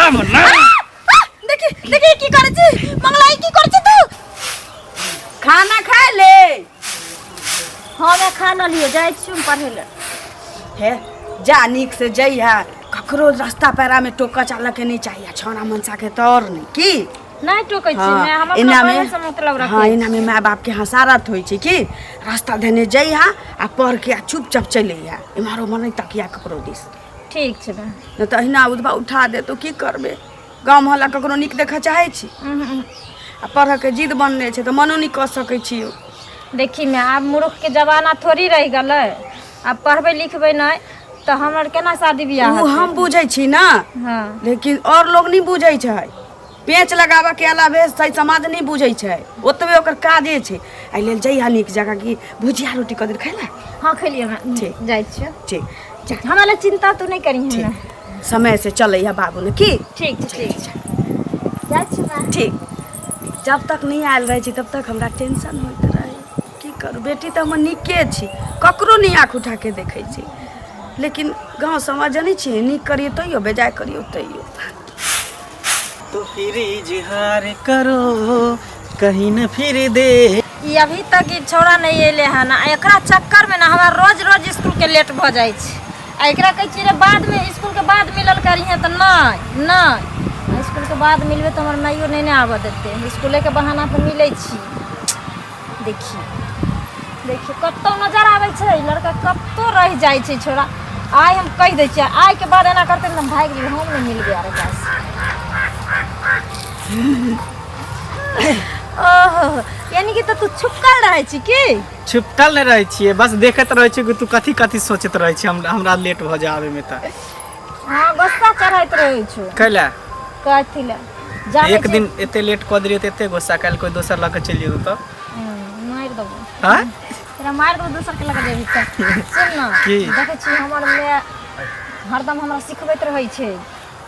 तब ना। देखी देखी की करै छी मंगला, ई की करै छी तू? खाना खा ले। हाँ, मैं खा लियो, जाइ छी हम पढ़ै लए। हे जा, नीक से जइहा, ककरो रास्ता पैरा में टोका चालक के नहीं चाहिए, छौड़ा मनसा के तो और नहीं की। नहीं टोकै छी। हाँ, मैं हम अपना एना में पढ़ै से मतलब हाँ, रखै। एना में माय बाप के हसारत होइ छै कि रास्ता धेने जइहा आ पढ़ के आ चुपचाप चलि अइहा, एम्हर ओम्हर नहीं तकिया ककरो दिस। ठीक छै बा। नहि तऽ अहिना उधबा उठा देतो, की करबे? गाँव मोहल्ला ककरो नीक देखऽ चाहै छी आ पढ़ऽके जिद बनने छै तऽ मनो नहि कऽ सकै छी। देखी मैं, आब मूर्ख के जमाना थोड़ी रहि गेलै। आब पढ़बै लिखबै नहि तऽ हमर केना शादी बियाह ओ हेतै? हम बुझै छी ने। हाँ। लेकिन आओर लोग नहि बुझै छै। पेच लगाबऽ के अलावे सही समाज नहि बुझै छै, ओतबे ओकर काजे छै। एहि लेल जइहा नीक जगह की भुजिया रोटी कऽ देल खैला। हाँ, खेलियै हम। ठीक। जाइ छियै। ठीक। ठीक, हमरा लए चिंता तू नहि करी हमरा। समय से चलै है बाबू ने की। ठीक छै, ठीक छै, जाइ छी मैं। ठीक। जब तक नहि आयल रहै छी तब तक हमरा टेंशन होइत रहै। की करू, बेटी तऽ हमर नीके छी, ककरो नहि आँखि उठा के देखै छी, लेकिन गाँव समाज जनै छियै, नीक करियौ तैयो, बेजाय करियौ तैयो। तो फिर इजहार करो कहीं न फिर दे। ई अभी तक ई छौड़ा नहि एलै हन आ एकरा चक्करमे ने हमरा रोज रोज इसकुलके लेट भऽ जाइ छै। आ एकरा कहै छियै रे बादमे, इसकुलके बाद मिलल करिहेँ, तऽ नहि नहि, इसकुलके बाद मिलबै तऽ हमर माइयो नहि ने आबऽ देतै। इसकुलेके बहाना पर मिलै छी। देखिए देखिए, कतहु नजर आबै छै ई लड़का, कतहु रहि जाइ छै छोड़ा। आइ हम कहि दै छियै, आइके बाद एना करतै ने तऽ हम भागि जेबै, हम नहि मिलबै आर एकरासँ। ओहो, यानी कि तऽ तू छुपकल रहै छी की? छुपकल नहि रहै छियै, बस देखैत रहै छियै कि तू कथी कथी सोचैत रहै छी। हम हमरा लेट भऽ जाय आबैमे तऽ। हाँ, गुस्सा चढ़ैत रहै छौ। कैला? कथी लए जानै? एक दिन एते लेट कऽ देलियै तऽ एते गुस्सा, काल्हि कोइ दोसर लऽ कऽ चलि जेतौ तऽ? मारि देबो। आँय? तोरा मारि देबो दोसर के लऽ कऽ जेबही तऽ। सुन ने। की? देखै छी, हमर माय हरदम हमरा सिखबैत रहै छै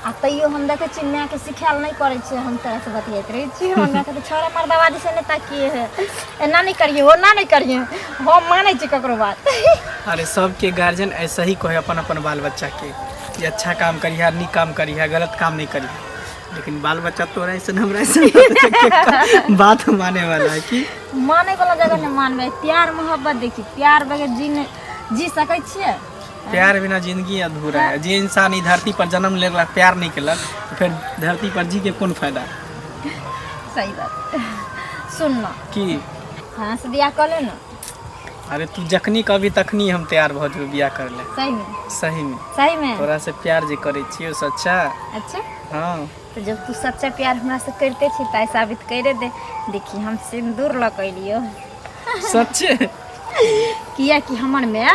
आ तैयो हम देखै छी मायके सिखायल नहि करै छै। हम तोरासँ बतियाइत रहै छी, हमर माय कहतै छोड़ा मर्दवादी से नहि ताकिए है, एना नहि करिए, ओना नहि करिए। हम मानै छी ककरो बात? अरे, सबके गार्जियन ऐसे ही कहे अपन अपन बाल बच्चा के कि अच्छा काम करिहा, नीक काम करिहा, गलत काम नहीं करिहा, लेकिन बाल बच्चा तोरा ऐसे हमरा ऐसे बात माने वाला है कि? मानै वाला जगह नहि मानबै। प्यार मोहब्बत, देखी, प्यार बगैर जी नहि जी सकै छियै? प्यार बिना जिंदगी अधूरा है। जे इंसान ई धरती पर जन्म लेलक, प्यार नहीं केलक, तो फिर धरती पर जी के कोन फायदा? सही बात। सुन ना। की? हाँ से बियाह कऽ ले ना। अरे, तू जखनी कहबी तखनी हम तैयार भऽ जेबै बियाह कर ले। सही में? सही में। सही में? तोरा से प्यार जे करै छियै सच्चा। अच्छा। हाँ। तऽ जब तू सच्चा प्यार हमरा से करिते छी तऽ आइ साबित करे दे। देखी, हम सिन्दूर लऽ कऽ एलियो। सच्चे? कियाकि हमर माय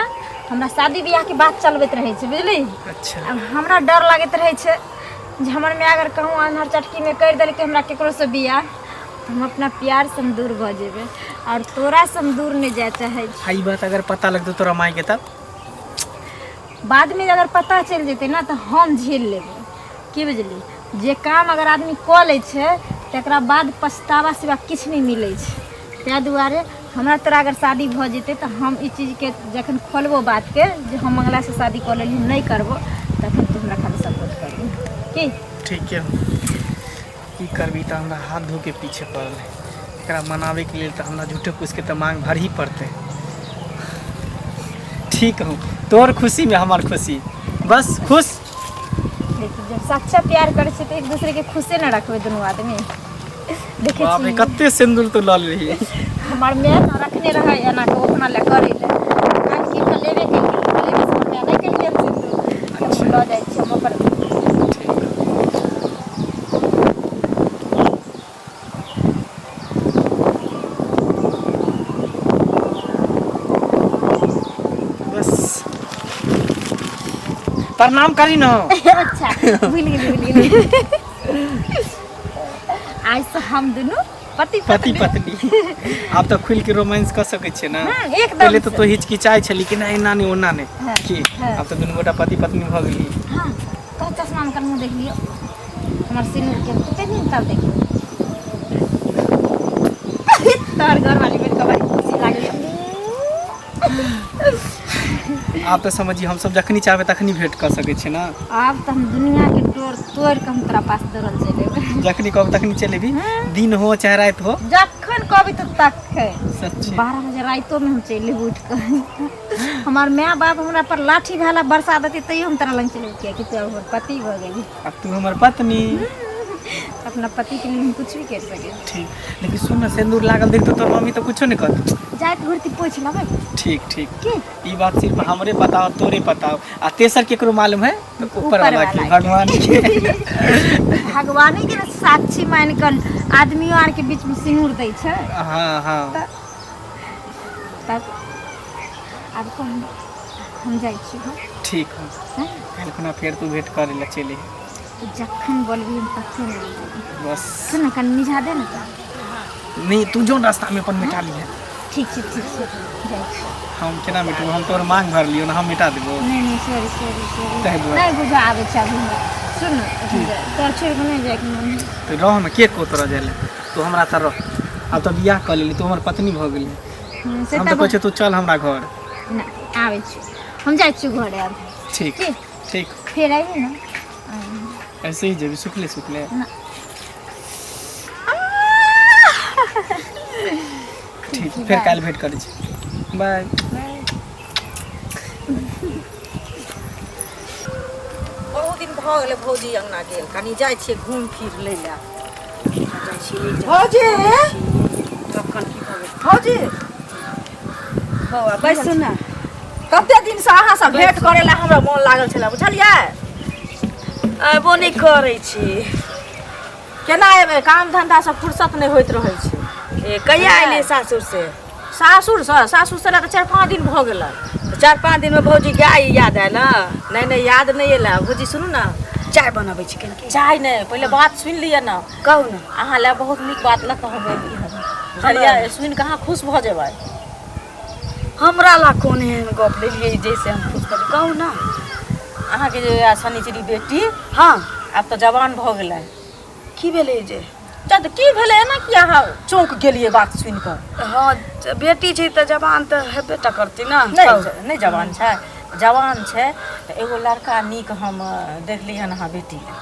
हमरा शादी बियाहके बात चलबैत रहै छै, बुझली? अच्छा। आब हमरा डर लागैत रहै छै जे हमर माय अगर कहूँ अन्हर चटकीमे करि देलकै हमरा ककरोसँ बियाह, तऽ हम अपना प्यारसँ हम दूर भऽ जेबै आओर तोरासँ हम दूर नहि जाय चाहै छी। आ ई बात अगर पता लगतौ तोरा मायके तब? बादमे अगर पता चलि जेतै ने तऽ हम झेल लेबै। की बुझली? जे काम अगर आदमी कऽ लै छै तकरा बाद पछतावा सिवा किछु नहि मिलै छै। ताहि दुआरे हमरा तोरा अगर शादी भऽ जेतै तऽ हम ई चीजके जखन खोलबो बातके जे हम मंगलासँ शादी कऽ लेली, नहि करबो, तखन तू हमरा खाली सपोर्ट करबी की? ठीक है। की करबी तऽ हमरा हाथ धो के पीछे पड़ल है। एकरा मनाबैके लेल तऽ हमरा झूठे फूसके तऽ मांग भरही पड़तै। ठीक हूँ, तोहर खुशीमे हमर खुशी, बस खुश। देखी, जब सच्चा प्यार करै छै तऽ एक दूसरे के खुशे ने रखबै दुनू आदमी। देखै बाप रे, छी। कते सिन्दूर तू लऽ लेलही। हमर माय ने रखने रहै एना कऽ, अपना लए करै लए। काल्हि की तऽ लेबे केलियै, लेबे से हमर माय नहि केलियै सिन्दूर, तऽ हम लऽ जाइ छी हम ओकर। बस प्रणाम करी न। अच्छा, भूलि गेली, भूलि गेली। आइ से हम दुनू पति पति पत्नी। आब तऽ खुलि के रोमांस कऽ सकै छियै ने? हम्म, एकदम। पहिले तऽ तो हिचकिचाइ छली कि नहि, एना नहि, ओना नहि। हाँ, की? हाँ। आब तऽ दुनू गोटा पति पत्नी भऽ गेली। हाँ, तो चश्मा में मुँह देख लियो हमर सिनूर के कते दिन तब देखियो। तोहर घर वाली बनि कऽ बड़ी खुशी लागल। आब तऽ समझी हमसब जखनी चाहबै तखनी भेंट कऽ सकै छी ने। आब तऽ हम दुनियाके डोर तोड़ि कऽ हम तोरा पास दौड़ल चलि अयबै। जखनी कहब तखनी चलि अबी, दिन हो चाहे राति हो। जखन कहबी तऽ तखन। सच्ची। 12 बजे रातिओमे हम चलि अयबै उठि कऽ। हमर माय बाप हमरा पर लाठी भाला बरसा देतै तैयो हम तोरा लग चलि अयबै, किएकि तू हमर पति भऽ गेली। अब तू हमर पत्नी। अपना पति के लिए हम कुछ भी कर सके। ठीक, लेकिन सुन ना, सिंदूर लागल देखतो तोर मम्मी तो कुछो नहीं कहत। जाइत घुरती पोछ लेबै। ठीक ठीक। की ई बात सिर्फ हमरे पता हो, तोरे पता हो आ तेसर केकरो मालूम है तो ऊपर ऊपर वाला के, वाला के। भगवान के। भगवाने के ने साक्षी मान कर आदमियों आर के बीच में सिंदूर दै छै। हाँ हाँ। तब आब कह, हम जाइ छी। हँ। ठीक हो। हँ? काल्हि खुना फेर तू भेंट करे ला चली। तू जखन बोलबी हम तखन आबि जेबै। बस सुन ने, कनि मिझा दे ने तऽ। नहीं, तू जो रास्ता में अपन मिटा लिहे। ठीक छै, ठीक छै, जाइ छी। हम केना मिटबो? हम तोहर मांग भर लियो ना, हम मिटा देबो? नहि नहि, सॉरी सॉरी सॉरी। ताहि दुआरे। नहि बुझा आबै छै अभी हमरा। सुन ने, तोरा छोड़ि कऽ नहि जाइके मन है। तो रह ना, के को तोरा जाय ले, तू हमरा तऽ रह। आब तऽ बियाह कऽ लेली, तू हमर पत्नी भऽ गेली। हँ, से हम तऽ तऽ कहै छियौ तू चल हमरा घर। नहि आबै छी, हम जाइ छी घरे आब। ठीक। की? ठीक। फेर आइए ने। ऐसे ही जेबी सुखले सुखले ना। ठीक, फेर काल्हि भेंट करै छी, बाय। बहुत दिन भऽ गेलै भौजी अङ्गना गेल, कनि जाइ छियै घूमि फिर लै लए। जाइ छियै नीक जकाँ। भौजी। कखन की भऽ गेल भौजी? बौआ, बैसू ने। कते दिनसँ अहाँसँ भेंट करै लए हमरा मोन लागल छलै, बुझलियै? अयबो नहि करै छी। केना एबै, काम धन्धासँ फुर्सत नहि होइत रहै छै। ए, कहिया एलियै सासुर से? सासुरसँ, सासुरसँ एला तऽ 4-5 दिन भऽ गेलै। 4-5 दिनमे भौजी गाय याद आयल? नहि नहि, याद नहि एलै भौजी। सुनू ने। चाय बनबै छी कनिके। चाय नहि, पहिले बात सुनि लिअ ने। कहू ने। अहाँ लए बहुत नीक बात लऽ कऽ हम एली हन, बुझलियै? सुनि कऽ अहाँ खुश भऽ जेबै। हमरा ला कोन एहन गप लेलियै जैसे हम खुश भऽ? कहू ने। अहाँके जे शनिचरी बेटी, हाँ, आब तऽ जवान भऽ गेलै। की भेलै जे? तऽ की भेलै, एना की अहाँ चौंक गेलियै बात सुनि कऽ? हँ, बेटी छै तऽ जवान तऽ हेबे टा करतै ने। नहि नहि, जवान छै, जवान छै तऽ एगो लड़का नीक हम देखली हन अहाँ बेटी लए,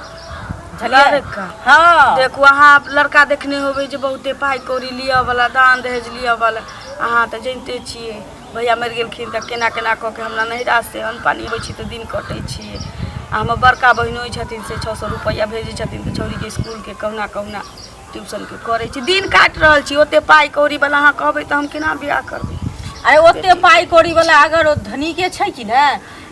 बुझलियै? लड़का? हँ। देखू, अहाँ लड़का देखने होबै जे बहुते पाइ कौड़ी लिअ वाला, दान दहेज लिअ वाला। अहाँ तऽ जनिते छियै, भैया मरि गेलखिन तऽ केना केना कऽ के हमरा नैहरा से अन्न पानि अबै छी तऽ दिन कटै छियै। आ हमर बड़का बहिनोइ छथिन, से 600 रुपैआ भेजै छथिन तऽ छौड़ीके इसकुलके कहुना कहुना ट्यूशनके करै छी, दिन काटि रहल छी। ओते पाइ कौड़ी वाला अहाँ कहबै तऽ हम केना बियाह करबै? अरे, ओते पाइ कौड़ी वाला अगर ओ धनीके छै कि ने,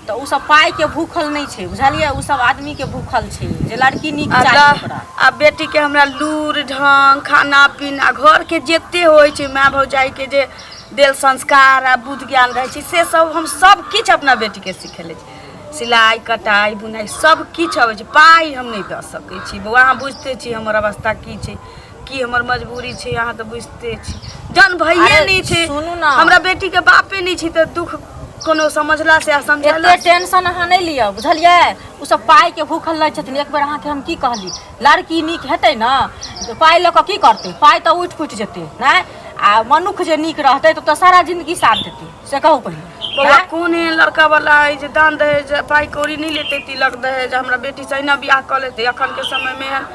तऽ ओ सब पाइके भूखल नहि छै, बुझलियै? ओ सब आदमीके भूखल छै जे लड़की नीक आ चाही ओकरा। आ बेटीके हमरा लूर ढङ्ग, खाना पीना, घरके जते होइ छै, माय भौजाइके जे देल संस्कार आ बुद्धि ज्ञान रहै छै, से सब हम सब किछु अपना बेटीके सिखेले छी। सिलाइ कटाइ बुनाइ सब किछु अबै छै। पाइ हम नहि दऽ सकै छी बौआ, अहाँ बुझिते छी हमर अवस्था की छै, की हमर मजबूरी छै, अहाँ तऽ बुझिते छी। जहन भैये अरे, नहि छै, सुनू ने। हमरा बेटीके बापे नहि छै, तऽ दुख कोनो समझला से आ समझला एते टेंशन अहाँ नहि लिअ, बुझलियै? ओ सब पाइके भूखल रहै छथिन। एक बेर अहाँके हम की कहली, लड़की नीक हेतै ने तऽ पाइ लऽ कऽ की करतै? पाइ तऽ उठि पुटि जेतै नहि, आ मनुख जे नीक रहतै तऽ सारा जिंदगी साथ देतै, से कहू पहिले। बौआ, आँय? कोन एहन लड़का वाला है जे दान दहेज पाइ कौड़ी नहि लेतै, तिलक दहेज, हमरा बेटी से अहिना बियाह कऽ लेतै? एखन के समय मे एहन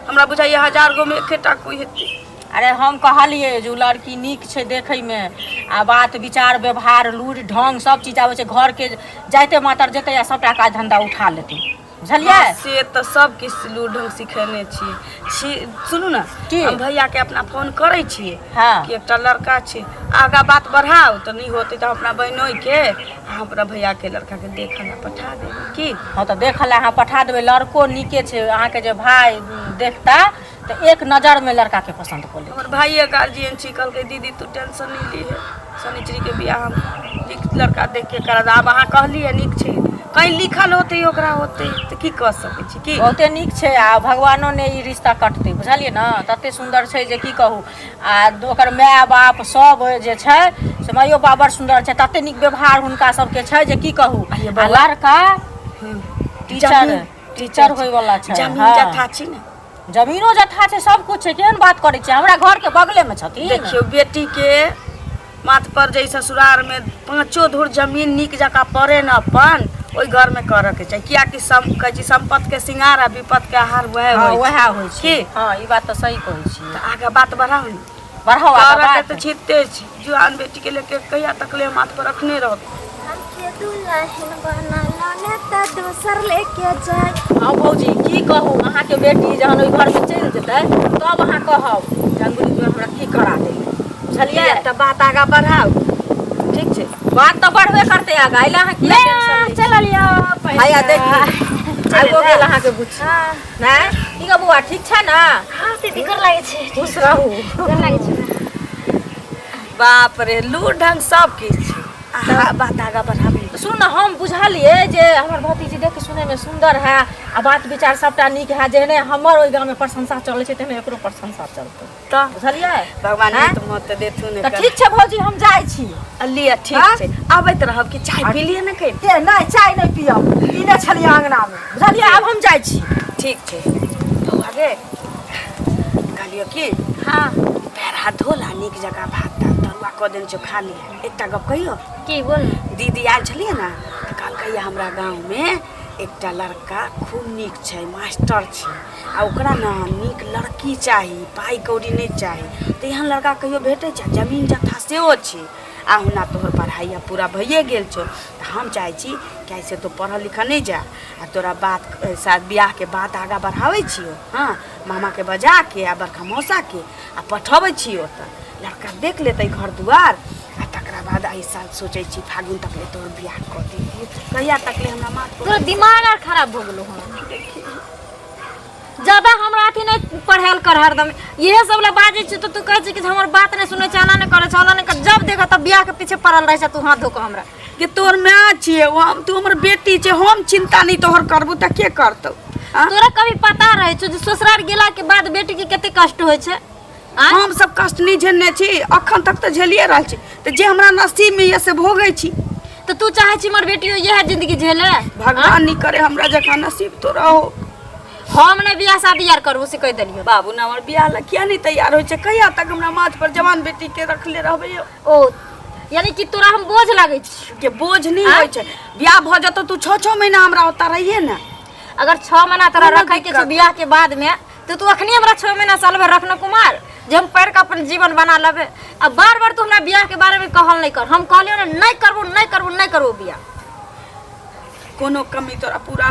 हमरा बुझाइया 1000 गो मे एकेटा कोई हेतै। अरे, हम कहलियै जे ओ लड़की नीक छै देखैमे आ बात विचार व्यवहार लूरि ढङ्ग सब चीज आबै छै। घरके जाइते मातर जेतै आ सभटा काज धन्धा उठा लेतै, बुझलियै? हँ, से तऽ सब किछु लूर ढंग सिखेने छी छी। सुनू ने। की? हम भैया के अपना फोन करै छियै हाँ। कि एकटा लड़का छै, आगा बात बढ़ाउ। तऽ नहि होतै तऽ हम अपना बहिनोइ के आ हम अपना भैया के लड़का के देखऽ लए पठा देबै, की? हँ, तऽ देखऽ लए अहाँ पठा देबै। लड़को नीके छै। अहाँके जे भाय देखता तऽ एक नजरमे लड़काके पसन्द कऽ लेत। हमर भाइये गार्जियन छी, कहलकै दीदी तू टेंशन नहि लीहे, शनिचरी के बियाह हम नीक लड़का देख के करब। आब अहाँ कहलियै नीक छै, कहीं लिखल होतै ओकरा होतै तऽ की कऽ सकै छी की? बहुते नीक छै आ भगवानो ने ई रिश्ता कटतै, बुझलियै ने? तते सुन्दर छै जे की कहू। आ ओकर माय बाप सब जे छै से माइयो बाप बड़ सुन्दर छै, तते नीक व्यवहार हुनका सबके छै जे की कहू। आ ये आ बौआ? लड़का टीचर जमीन- टीचर होइवला छै। जमीन हँ। जथा छै ने? जमीनो जथा छै, सब कुछ छै। केहन बात करै छियै? हमरा घरके बगलेमे छथिन। देखियौ, बेटी के माथ पर जे ससुरार में पाँचो धूर जमीन नीक जकाँ पड़े न अपन ओहि घर में करऽ के चाही, कियाकि सम कहै छी सम्पत्ति के श्रृंगार आ विपत्ति के आहार वएह हँ होइ छै। वएह होइ छै। की? हँ, ई बात तऽ सही कहै छियै। तऽ आगाँ बात बढ़ाउ ने। बढ़ाउ आगाँ करऽ के बात। तऽ छिते छी, जुआन बेटी के लेके कहिया तक ले माथ पर रखने रहबै। हमके दुल्हन बना ने तऽ दोसर लेके जाय। हँ भौजी, की कहू, अहाँके बेटी जहन ओहि घरमे चलि जेतै तब अहाँ कहब जे अंगुरी तोरा हमरा की करा देली, बुझलियै? तऽ बात आगाँ बढ़ाउ, ठीक छै? बात तऽ बढ़बे करतै आगाँ, एहि लए अहाँ किया टेंशन लै छी? चललियो। हैया देखी, आबिओ गेल अहाँके बुच्ची। नहि की गो बौआ, ठीक छै ने? हँ दीदी, गोर लागै छै। खुश रहू। गोर लागै छै। बाप रे, लूर ढंग सब किछु छै। अहाँ बात आगाँ बढ़ाबी। सुन ने, हम बुझलियै जे हमर भतीजी देख सुनैमे सुन्दर है आ बात विचार सबटा नीक है। जेहने हमर ओहि गाममे प्रशंसा चलै छै तेहने एकरो प्रशंसा चलतै। तऽ बुझलियै? भगवान आँय? नित मत देथुन। तऽ ठीक छै भौजी, हम जाइ छी। लिअ, ठीक आँय? छै, आबैत रहब। कि चाय पी लिअ ने कनि। के नहि, चाय नहि पियब, पीने छलियै अङ्गनामे, बुझलियै? आब हम जाइ छी। ठीक छै। बौआ गे, कहलियौ की, हाँ। पैर हाथ धो ला, नीक जकाँ भात तात तरुआ कऽ देने छौ, खा लिअ। एकटा गप कहियौ? की, बोल ने। दीदी आयल छलियै ने तऽ कहलकै हमरा गाँवमे एकटा लड़का खूब नीक छै, मास्टर छै, आ ओकरा ने नीक लड़की चाही, पाइ कौड़ी नहि चाही। तऽ एहन लड़का कहियो भेटै छै? जमीन जथा सेहो छै। आ हुना तोहर पढ़ाइ आब पूरा भइए गेल छौ, तऽ हम चाहै छी कि आइसँ तू पढ़ऽ लिखऽ नहि जा आ तोरा बात शायद बियाहके बात आगाँ बढ़ाबै छियौ। हँ, मामाके बजाके आ बड़का मौसाके आ पठबै छियौ ओतऽ, लड़का देख लेतै घर दुआर, आ तकरा बाद एहि साल सोचै छी फागुन तक ले तोहर बियाह कऽ देतियै। कहिया तक ले हमरा माथ पर तोरा दिमाग आर खराब भऽ गेलो हन? ज्यादा हमरा अथी नहि पढ़ायल कर। हरदम इहे सब ला बाजै छी तऽ तू कहै छी कि हमर बात नहि सुनै छै, एना नहि करै छै, ओना नहि कर। जब देखऽ तब बियाह के पीछे पड़ल रहै छै तू हाथ धो कऽ हमरा। के तोहर माय छियै हम, तू हमर बेटी छै। हम चिंता नहि तोहर करबू तऽ के करतौ? आँ? तोरा कभी पता रहै छौ जे ससुराल गेला के बाद बेटी के कते कष्ट होइ छै? आँय? हम सब कष्ट नहि झेलने छी अखन तक, तऽ झेलिए रहल छी। तऽ जे हमरा नसीब में यऽ से भोगै छी। तऽ तू चाहै छी हमर बेटियो इएह जिंदगी झेले? भगवान नहि करे हमरा जकाँ नसीब तोरा हो। हम नहि बियाह शादी यार करबो, से कहि देलियौ। बाबू ने हमर बियाह लए किया नहि तैयार होइ छै? कहिया तक हमरा माथ पर जवान बेटी के रखले रहबै यौ? ओ यानी कि तोरा हम बोझ लागै छी? के बोझ नहि होइ छै। बियाह भऽ जेतौ, तू 6 6 महीना हमरा ओतऽ रहिए ने। अगर 6 महीना तोरा कोनो रखै के छौ दिक्कत। बियाह के बाद में, तो तू अखनी हमरा 6 महीना साल भर रखना कुमार, जे हम पढ़ के अपन जीवन बना लेबे। आ बार बार तू हमरा बियाह के बारे में कहल नहीं कर। हम कहलियो ने, नहीं करबो, नहीं करबो, नहीं करबो बियाह। कोनो कमी तोरा पूरा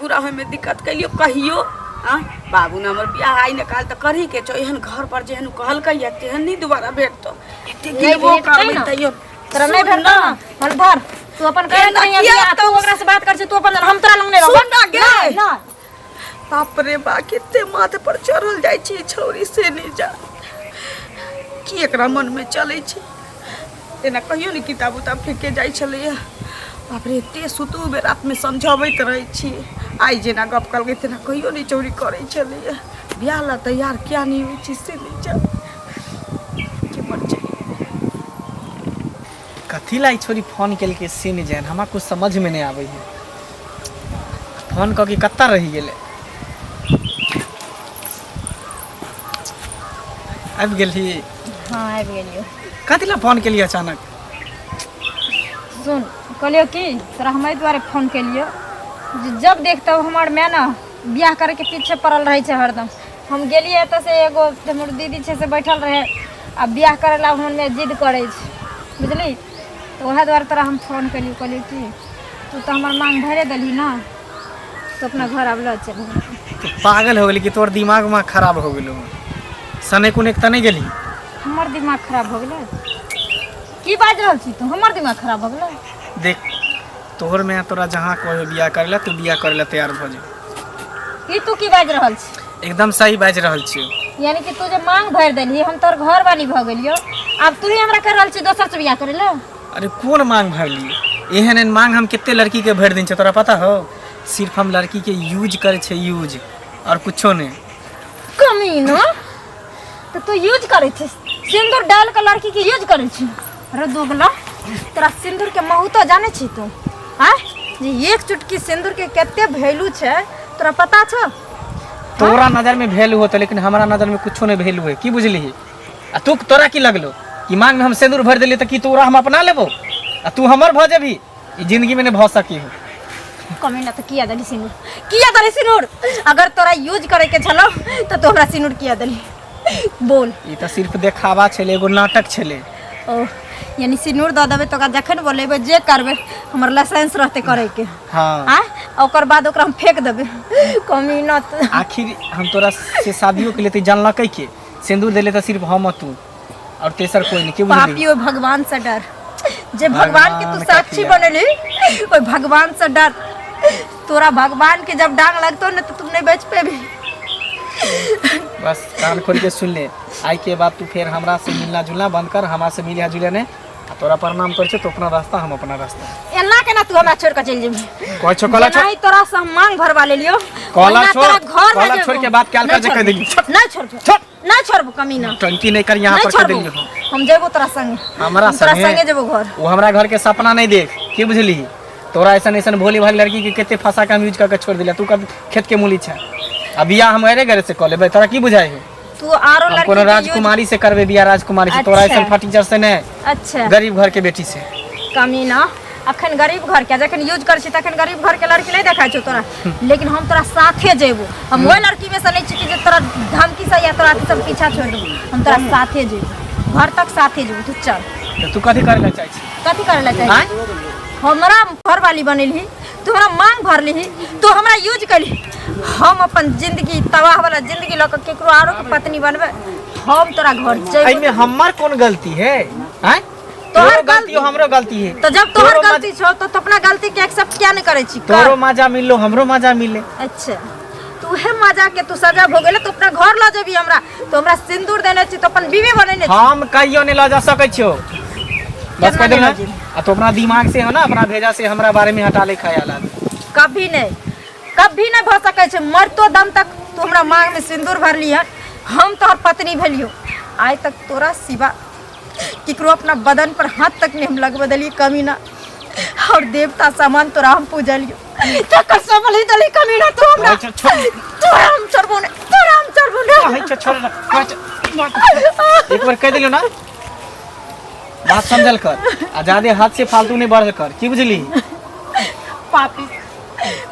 पूरा होइमे दिक्कत कलियो कहियो? आँ बाबू ने, हमर बियाह आइ ने काल तऽ करही के छौ। एहन घर पर जेहन कहलकै या तेहन नहि दोबारा भेटतौ। एते नहि गिरबो भेटतै करबै ने। तैयो तोरा नहीं सुन भेटतौ ना। ना, हल धर तू अपन कर। एना नहीं किया बियाह, तू ओकरा से बात कर छी, तू अपन, हम तोरा लग नहीं रहबो। सुन ना गे। ना। बाप रे बा, कते माथ पर चढ़ल जाइ छै ई छौरी, से नहि जा की एकरा मनमे चलै छै। एना कहियो नहि किताब उताब फेके जाइ छलैया। बाप रे, एते सुतू बेर रातिमे समझबैत रहै छी। आइ जेना गप कहलकै तेना कहियो नहि चोरी करै छलैया। बियाह लए तैयार किया नहि होइ छै से नहि जा के मर जाइ। कथी ला ई छोरी फोन केलकै से नहि जान, हमरा कुछ समझमे नहि आबै है। फोन कऽ के कतऽ रहि गेलै? आबि गेलही? हाँ, आबि गेलियो। कथी ला फोन केलियै अचानक? सुन, कहलियो कि तोरा हम एहि दुआरे फोन केलियो जे जब देख तब हमर माय ने बियाह करैके पीछे पड़ल रहै छै हरदम। हम गेलियै एतऽ से एगो हमर दीदी छै से बैठल रहै, आ बियाह करै ला हमर माय जिद करै छै, बुझली? तऽ वएह दुआरे तोरा हम फोन केलियो। कहलियो कि तू तऽ हमर मांग भरे देलही ने, तऽ अपना घर आब लऽ चलही। तू पागल हो गेली कि तोहर दिमाग उमाग खराब हो गेलो? सने कुने तऽ नहि गेली? हमर दिमाग खराब भऽ गेलै? की बाजि रहल छी तू? हमर दिमाग खराब भऽ गेलै? देख, तोहर माय तोरा जहाँ कहे बियाह करै ला, तू बियाह करै ला तैयार भऽ जा। ई तू की बाजि रहल छी? एकदम सही बाजि रहल छियौ। यानी कि तू जे मांग भरि देलही, हम तोहर घर वाली भऽ गेलियौ, आब तू ही हमरा कहि रहल छी दोसर से बियाह करै लए? अरे, कोन मांग भरलियै? एहन एहन मांग हम कते लड़की के भरि दिन छै, तोरा पता हो? सिर्फ हम लड़की के यूज करै छै, यूज, और कुछो नहि। कमीना, तऽ तू यूज करै छी? सिन्दूर डाल के लड़की के यूज करै छी? अरे दोगला, तोरा सिन्दूर के महत्व जानै छी तू? आँय, जे एक चुटकी सिन्दूर के कते वैल्यू छै, तोरा पता छौ? तोरा नजर में वैल्यू होते, लेकिन हमारा नजर में कुछो नहीं वैल्यू है, की बुझलिही? आ तू, तोरा की लगलो? कि मांग में हम सिंदूर भरि देलियै तऽ की तोरा हम अपना लेबो आ तू हमर भऽ जेबही ई जिंदगी में नहीं भऽ सकी हो। कमी ना तो किया देली सिनूर, किया देली सिनूर? अगर तोरा यूज करे के छलो तो तू हमरा सिनूर किया देली, बोल। ई तऽ सिर्फ देखावा छलै, एगो नाटक छलै। ओ यानी सिनूर दऽ देबै तऽ ओकरा जखन बोलेबै जे करबै हमर लाइसेंस रहतै करे के। हाँ। आ ओकर बाद ओकरा हम फेंक देबै कमी ना तो। आखिर हम तोरा से शादियो के लिए तऽ जानलकै के सिंदूर देले तऽ सिर्फ हम आ तू और तेसर कोई नहीं, के बुझली? पापी, ओहि भगवान से डर जे भगवान के तू भगवान साक्षी कथिया। बनेली, ओहि भगवान से डर। तोरा भगवान के जब डांग लगतो ने तो तुम नहीं बच पेबी। बस कान खोल के सुन ले, आई के बाद तू फिर हमरा से मिलना जुलना बंद कर, हमरा से मिलिया जुलिया नहीं। आ तोरा प्रणाम कर छो तो अपना रास्ता हम अपना रास्ता। एना केना तू हमरा छोड़ के चलि जेबही? कहै छो कहला छोड़। जेनाही तोरा से हम मांग भरवा लेलियो, कहला ओहिना छोड़, तोरा घर में कहला जेबो। छोड़ के बात कैल कर नहीं जे कह छोड़बो। देली। छोड़। नहीं छोड़बो। छोड़। नहीं छोड़बो कमीना। टंकी नहीं कर यहाँ नहीं पर कह छोड़बो। देली हम। हम जेबो तोरा संगे। हमरा हम तोरा संगे? संगे जेबो घर। वो हमरा घर के सपना नहीं देख, की बुझली? तोरा ऐसन ऐसन भोली भाली लड़की के कते फंसा के हम यूज करके छोड़ दिला, तू कब खेत के मूली छा। आ बियाह हम अरे घरे से कऽ लेबै, तोरा की बुझाइ है? तू आरो हम लड़की कोनो के यूज- राजकुमारी से करबै बियाह, राजकुमारी से। तोरा अच्छा। ऐसन फटीचर से नहीं। अच्छा। गरीब घर के बेटी से। कमीना, अखन गरीब घर के जखन यूज करै छी तखन गरीब घर के लड़की नहीं देखाइ छौ तोरा, लेकिन हम तोरा साथे जेबो। हम ओहि लड़की में से नहीं छी कि जे तोरा धमकी से या तोरा अथी सब पीछा छोड़ देबो। हम तोरा साथे जेबो, घर तक साथे जेबो। तू चल। तऽ तू कथी करै लए चाहै छी? कथी करै लए चाहै आँय? छी? हमरा घरवाली बनेलही तू, हमरा मांग भरलिही तू, हमरा यूज कलही। हम अपन जिंदगी तबाह वाला जिंदगी लऽ कऽ केकरो आरो के पत्नी बनबै? हम तोरा घर जेबो। एहिमे हमर कोन गलती है? आँय? तोहर तोरो गलती हो, हमरो गलती है। तो जब तोहर तोरो मज- गलती छौ तो तू अपना गलती के एक्सेप्ट किया नहीं करै छी? कर। तोरो मजा मिललो, हमरो मजा मिले। अच्छा, तू उहे मजा के तू सजा भोगेले। तू अपना घर लऽ जेबी हमरा? तू हमरा सिंदूर देने छी तो अपन बीवी बनेने छी। हम कहियो नहीं लऽ जा सकै छियो, बस। केना कह नहि देना लऽ जेबही? आ तो अपना दिमाग से है ना, अपना भेजा से हमरा बारे में हटा ले ख्याल। कभी नहीं, कभी नहीं भऽ सकै छै। मरतो दम तक तू हमरा मांग में सिंदूर भरली हन, हम तोहर पत्नी भेलियो, आइ तक तोरा सिवा केकरो अपना बदन पर हाथ तक नहीं हम लगबे देलियै कमीना, और देवता समान तोरा हम पूजलियो, तकर सबल ही देली कमीना तू हमरा। कहै छौ, छोड़। तोरा हम छोड़बो नहीं, तोरा हम छोड़बो नहीं। कहै छौ, छोड़ ना, कहै छौ। एक बार कह दिलो ना, बात समझल कर आ ज्यादे हद से फालतू नहीं बढ़ल कर, की बुझली? पापी,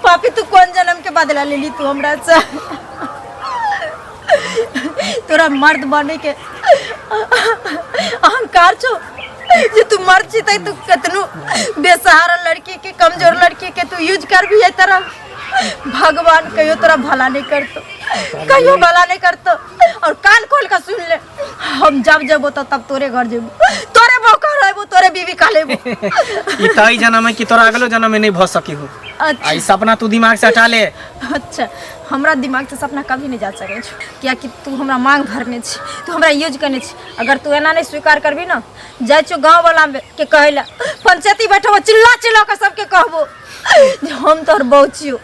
पापी, तू कौन जन्म के बदला लेली तू हमरा से? तोरा मर्द बने के अहंकार छो जे तू मर्द छी तै तू कतनो बेसहारा लड़की के, कमजोर लड़की के तू यूज कर भी है तरह। भगवान कहियो तोरा भला नहीं करतो, कहियो भला नहीं करतो। और कान खोल के सुन ले, हम जब जेबो तो तब तोरे घर जेबो, तोरे बौका रहबो, तोरे बीवी का लेबो। ई तई जन्म है कि तोरा अगलो जन्म में नहीं भ सकी हो। अच्छा। आ ई सपना तू दिमाग से हटा ले। अच्छा, हमरा दिमाग से सपना कभी नहीं जा सकै छौ, कियाकि तू हमरा मांग भरने छी, तू हमरा यूज करने छी। अगर तू एना नहीं स्वीकार करबी ना, जाइ छौ गाँव वाला के कहै ला, पंचायती बैठबो, चिल्ला चिल्ला के सबके कहबो जे हम तोहर बहू छियौ,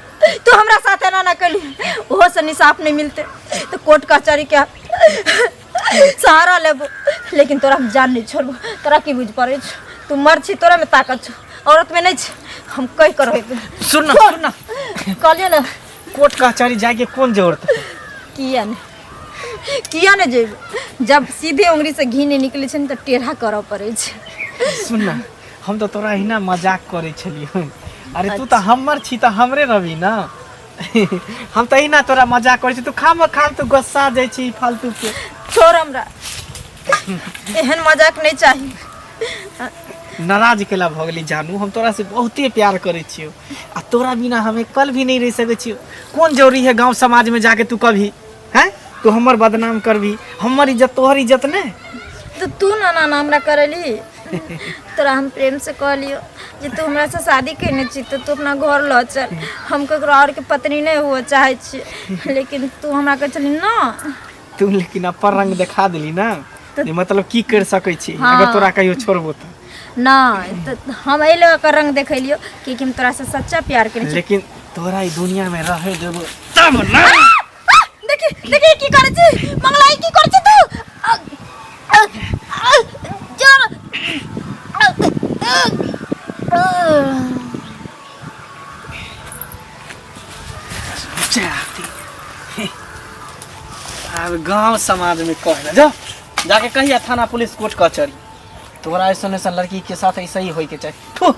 तू हमरा साथ एना ना कली। ओहो से निसाफ नहीं मिलते तो कोर्ट कचहरी के सहारा लेबो, लेकिन तोरा हम जान नहीं छोड़बो। तोरा की बुझ पड़ै छौ? तू मर्द छी, तोरा में ताकत छौ, औरत में नहीं छै। हम कहि कर रहबै। सुन ना, सुन ना। कहलियै ने। कोर्ट कचहरी जाके कोन जरूरत है? किया नहि, किया नहि जेबै? जब सीधे उंगली से घी नहि निकलै छै ने तऽ टेढ़ा करऽ पड़ै छै। सुन ना, हम तऽ तोरा अहिना मजाक करै छलियौ। अरे तू तऽ हमर छी तऽ हमरे रहबी ना। हम तऽ अहिना तोरा मजाक करै छी, तू खाम खाम तू गुस्सा जाइ छी फालतू के। छोड़ हमरा, एहन मजाक नहि चाही। नाराज केला भऽ गेली जानू? हम तोरा से बहुते प्यार करै छियौ आ तोरा बिना हम एक पल भी नहीं रहि सकै छियौ। कोन जरूरी है गाँव समाज में जाके तू कभी हैं तू हमर बदनाम करबी? हमर इज्जत तोहर इज्जत ने। तऽ तू ना ना ना हमरा करेली। तोरा हम प्रेम से कहलियो जे तू हमरा से शादी केने छी तऽ तू अपना घर लऽ चल, हम ककरो और के पत्नी नहि हुअ चाहै छी, लेकिन तू हमरा कहै छली ना। तू लेकिन अपन रंग देखा देली ना जे मतलब की कर सकै छी। हाँ। अगर तोरा कहियो छोड़बो तऽ नहि तऽ हम एहि लऽ कऽ रंग देखेलियो कि हम तोरा से सच्चा प्यार केने छी। लेकिन तोरा ई दुनिया में रहे देबो तब ना। देखी, देखी की करै छी मंगला, ई की करै छी तू? आ, आ, आ, जोर आ, आ, आ। जाती आब गांव समाज में कह जा। जाके कहिया थाना पुलिस कोर्ट कचहरी। तोरा ऐसन ऐसन लड़की के साथ ऐसा ही होय के चाही। थू।